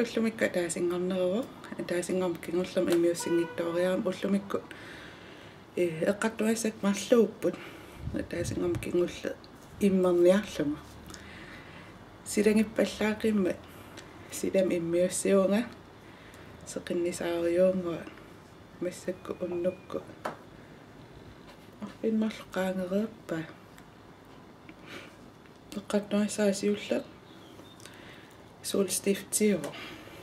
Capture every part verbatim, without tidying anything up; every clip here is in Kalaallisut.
Ullumikkut ataasinngorneruvoq, ataasinngormat kingullermik immiussinngitsooriarama ullumikkut, eh, eqqartugassat marluupput, ataasinngormat kingulleq immerniarlugu. Silanngippallaaqimmat silamik immiussivunga, seqinnisaarujuunnguaq massakkut unnukkut. Arfineq-marluk qaangereerpaa. Eqqartugassara siulleq solstiftiuvoq.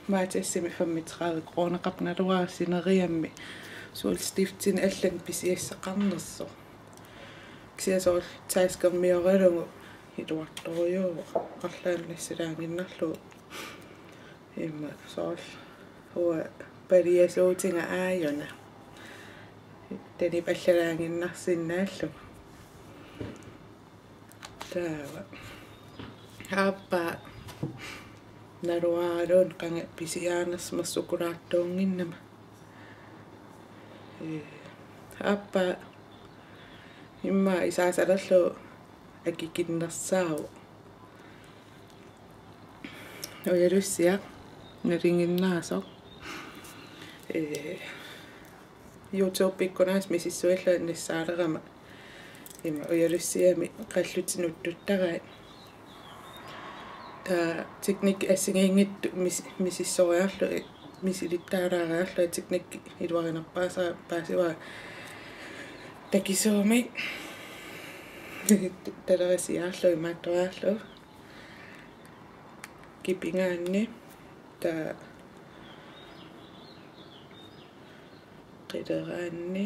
Matasimi femogtredive kroneqarpoq, naluara sineriammi solstiftinik allanik pisiassaqarnersoq. Kisianni soorlu taskermioralugu iluartorujuuvoq, arlaannik nassalaannginnarlugu. Immaqa soorlu uanga paliasuutiga aajuna, tanip allalaannginnarsinnaallugu. Taava aappaa naluaraluunniit qanga pisiarinersoq, sukulaartuunnginnama. Ee, aappaa immaqa isaasalerlugu akikinnersaavoq. Ujalussiaq nalinginnaasoq. Ee, YouTube-ikkut aasiit misissuillunga nassaalerama, ima ujalussiami qallutit nutsuttaraat. Taava teknikki assigiinngitsut mis-, misissoriarlugit, misilittaalaariarlugit, teknikki iluarinerpaasara paasivara takisuumik talerisiarlugu imaattoriarlugu. Kipigaanni, taava qileraanni.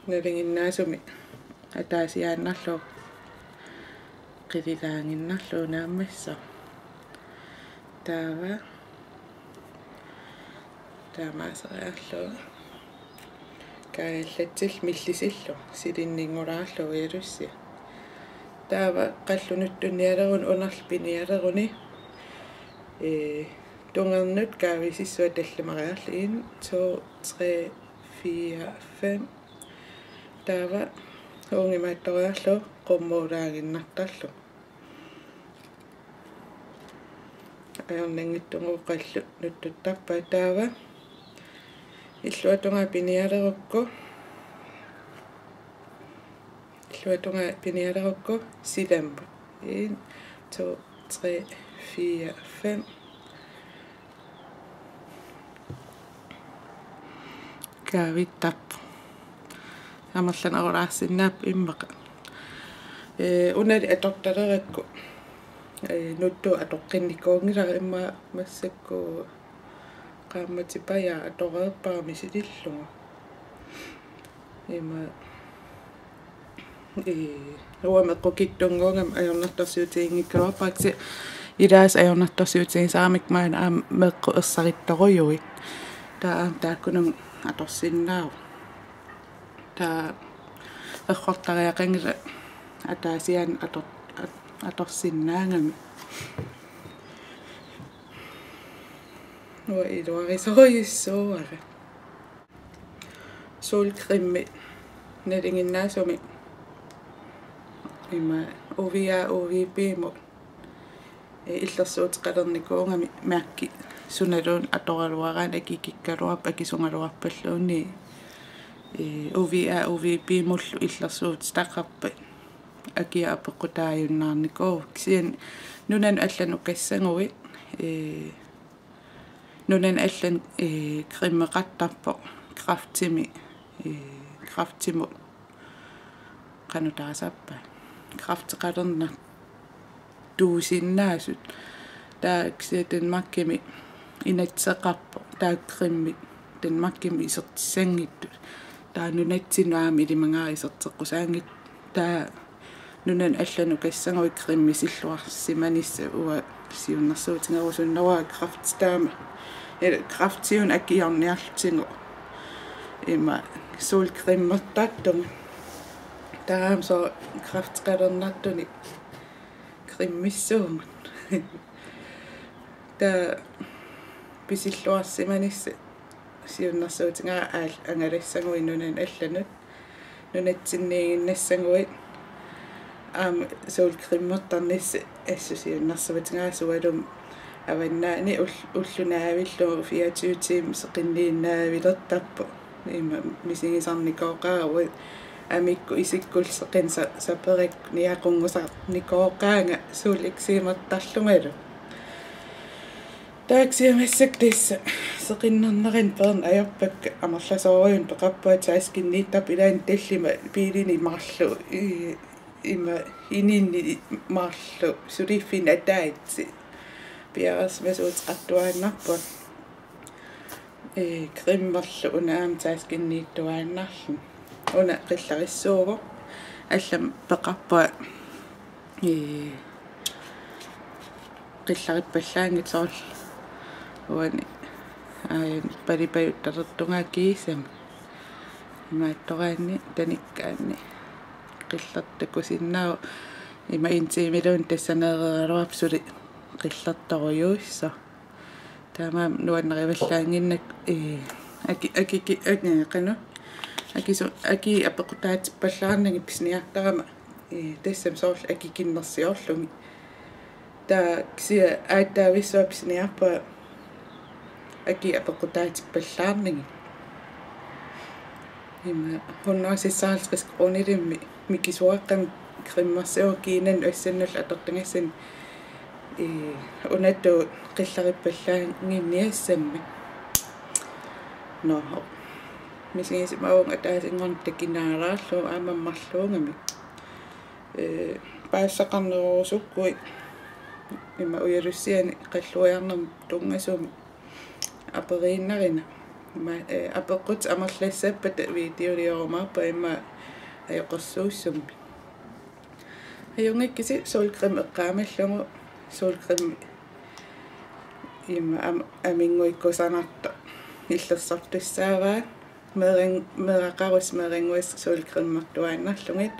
Nalinginnaasumik ataasiaannarlugu qililaaginnarlugu naammassisarlugit. Taava taamaaseriarlugu kaajallatsillugu millisillugu silinninngulaarlugu ujalussiaq. Taava qallup nutsunnialeruni unerlu pinialeruni, ee, tungernut kaavisissuaq tallimariarlugu, en, to, tre, fire, fem. Taava uunga imaattoriarlugu qummuulaaginnartarlugu. Ajornanngitsunnguuvoq qallut nutsuttarpaat. Taava illuatungaa pinialerukku, illuatungaa pinialerukku silammut. En, to, tre, fire, fem. Kaavittarpoq. Amerlanerulaarsinnaapput immaqa. Ee, unali atortalerakku, ee, nutsut atoqqinnikuunngilara, immaqa massakkut qaammatip pajaaq atoreerpara misilillugu. Ima, ee, uanga meqqukitsunnguugama ajornartorsiutiginngikkaluarpara, kisianni ilaasa ajornartorsiutigisaramikkit maani aamma meqqut ersarittorujuit. Taava aamma taakkununnga atorsinnaavoq. Taava errortariaqanngilaq ataasiaannaq ator-, at-, atorsinnaagami. Uanga iluarisorujussuuara. Solcreme nalinginnaasumik ima U V A U V B-mut, ee, illersuuteqalernikuugami mærki sunaluunniit atoraluaraanni akikikkaluarpat akisugaluarpalluunniit, ee, U V A U V B-mullu illersuutitaqarpat akia apeqqutaajunnaarnikuuvoq. Kisianni nunanut allanut ukassaguit, ee, nunanut allanut, ee, cremeqartarpoq kræftimi, ee, kræftimut qanoq taasarpaat, kræfteqalernartuusinnaasut. Taava kisianni Danmarkimi inatseqarpoq taakku cremit Danmarkimi isertissanngitsut. Taava nunatsinnut aamma ilimagaara iserteqqusaanngitsoq. Taava nunanut allanut ukassaguit cremisilluarsimanissat, uanga siunnersuutigerusunnavara kræfti taama. Ila kræftiuna akiorniarlutigu ima solcremertartunga. Taava aamma soorlu kræfteqalernartunik cremissuugut. Taava pisilluarsimanissat siunnersuutigaara aal-, angalassaguit nunanut allanut, nunatsinniiginnassaguit Aamma solcremertarnissaq assusiunnersuutigaara sualummik avannaani ul-, ulloq naavillugu fireogtyve timer seqinniinnaavilertarpoq. Ima misigisarnikooqaara uanga amikkut isikkullu seqineq sa-, saperakku niaqunngusarnikooqaanga soleksemertarlungalu. Taava kisianni massakkut tassa seqinnernerani peerneq ajorpakka, amerlasoorujunnik peqarpunga taskinniittarput ilaanni tallimat biilini marluk, i-, ima ininni marluk suliffinni ataatsit. Piareersimasuuteqartuaannarpunga. Ee, cremerlu una aamma taskinniittuaannarluni. Una qillarissuuvoq. Allamik peqarpunga, ee, qillarippallaanngitsoq soorlu uani, aa, palipajuttalertunga kiisami. Imaattoraanni tanikkaanni qillertoq takusinnaavoq, ima en timeluunniit tassaneeraluarpoq suli qillertorujussuusoq. Taamaammat nuannarivallaannginnakku, ee, aki-, aki-, ki-, aki-, qanoq. Akisu-, akii apeqqutaatippallaarnagit pisiniartarama, ee, tassami soorlu akikinnersiorlugit. Taava kisianni aatsaavissuaq pisiniarpunga akii apeqqutaatippallaarnagit. Ima hundrede seksoghalvtreds kronilimmik mikisuaqqamik cremersivoq kiinannut assannullu atortagassanut, ee, unatut qillarippallaannginniassammat. Nå. Misigisimavunga ataasinngorneq takinaalaarlugu aamma marluugamik. Ee, paasisaqarnerusukkuit ima ujalussiani qalluiarnermut tunngasumik aperiinnarina. Ima, ee, apeqqutit amerlassappata videoliorumaarpunga ima ajoqersuussummi. Ajunngikkussi solcreme eqqaamallugu, solcreme ima am-, aminnguit kusanartoq illersortussaavaa. Meerang-, meeraqarussi meerannguassi solcremertuaannarlugit.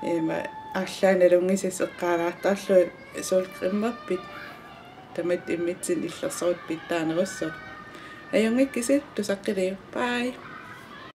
Ima arlaannalunngissi eqqaalaartarlugit solcremerpit. Tamatta immitsinnut illersorutta pitsaanerussaaq. Ajunngikkussi, tusaqqillutit. Bye.